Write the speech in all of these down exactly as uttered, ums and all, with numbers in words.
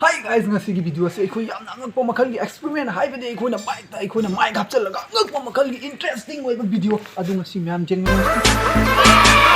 Hi guys, ꯉꯁꯤꯒꯤ video ꯑꯁꯤ ꯑꯩꯈꯣꯏ ꯌꯥꯝꯅ ꯑꯉꯛꯄ ꯃꯈꯜꯒꯤ experiment, ꯍꯥꯏꯕꯗꯤ ꯑꯩꯈꯣꯏꯅ bike ꯇ ꯑꯩꯈꯣꯏꯅ mic ꯍꯥꯞꯆꯤꯜꯂꯒ ꯑꯉꯛꯄ ꯃꯈꯜꯒꯤ interesting ꯑꯣꯏꯕ video ꯑꯗꯨ ꯉꯁꯤ ꯃꯌꯥꯝ ꯌꯦꯡꯃꯤꯟꯅꯁꯤ꯫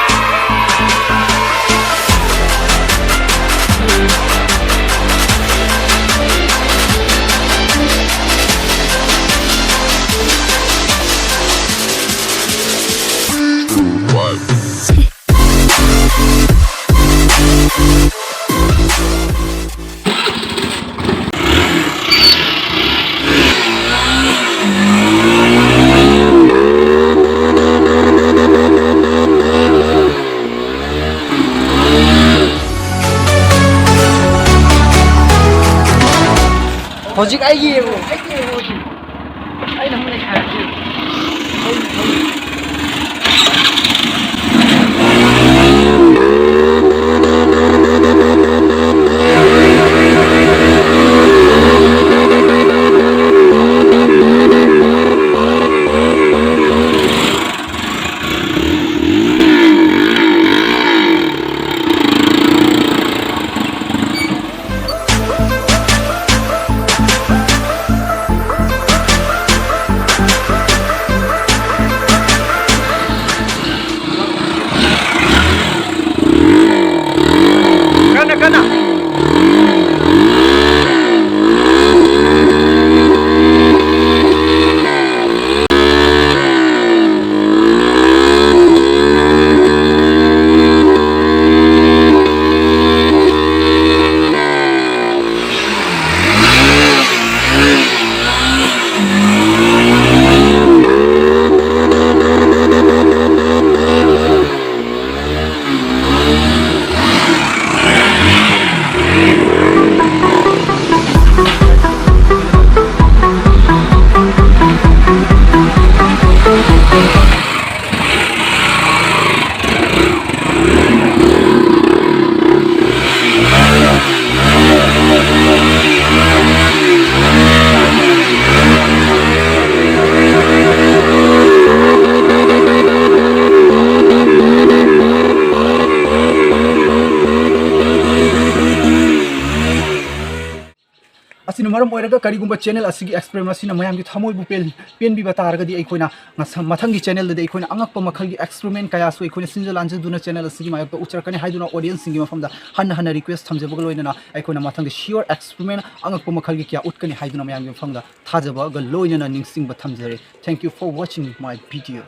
ꯍꯧꯖꯤꯛ ꯑꯩꯒꯤ ꯌꯦꯡꯉꯨ, ꯑꯩꯒꯤ ꯌꯦꯡꯉꯨ ꯍꯧꯖꯤꯛ꯫ ꯑꯩꯅ ꯑꯃꯨꯛ ꯅꯩꯈꯥꯏꯔꯛꯀꯦ꯫ ꯑꯁꯤꯅ ꯃꯔꯝ ꯑꯣꯏꯔꯒ ꯀꯔꯤꯒꯨꯝꯕ channel ꯑꯁꯤꯒꯤ experiment ꯑꯁꯤꯅ ꯃꯌꯥꯝꯒꯤ ꯊꯃꯣꯏꯕꯨ ꯄꯦꯟ-, ꯄꯦꯟꯕꯤꯕ ꯇꯥꯔꯒꯗꯤ ꯑꯩꯈꯣꯏꯅ ꯉꯁ-, ꯃꯊꯪꯒꯤ channelꯗꯗꯤ ꯑꯩꯈꯣꯏꯅ ꯑꯉꯛꯄ ꯃꯈꯜꯒꯤ experiment ꯀꯌꯥꯁꯨ ꯑꯩꯈꯣꯏꯅ ꯁꯤꯟꯖ ꯂꯥꯟꯖꯗꯨꯅ channel ꯑꯁꯤꯒꯤ ꯃꯥꯌꯣꯛꯇ ꯎꯠꯆꯔꯛꯀꯅꯤ ꯍꯥꯏꯗꯨꯅ audienceꯁꯤꯡꯒꯤ ꯃꯐꯝꯗ ꯍꯟꯅ ꯍꯟꯅ request ꯊꯝꯖꯕꯒ ꯂꯣꯏꯅꯅ ꯑꯩꯈꯣꯏꯅ ꯃꯊꯪꯗ sure experiment ꯑꯉꯛꯄ ꯃꯈꯜꯒꯤ ꯀꯌꯥ ꯎꯠꯀꯅꯤ ꯍꯥꯏꯗꯨꯅ ꯃꯌꯥꯝꯒꯤ ꯃꯐꯝꯗ ꯊꯥꯖꯕꯒ ꯂꯣꯏꯅꯅ ꯅꯤꯡꯁꯤꯡꯕ ꯊꯝꯖꯔꯤ꯫ Thank you for watching my video.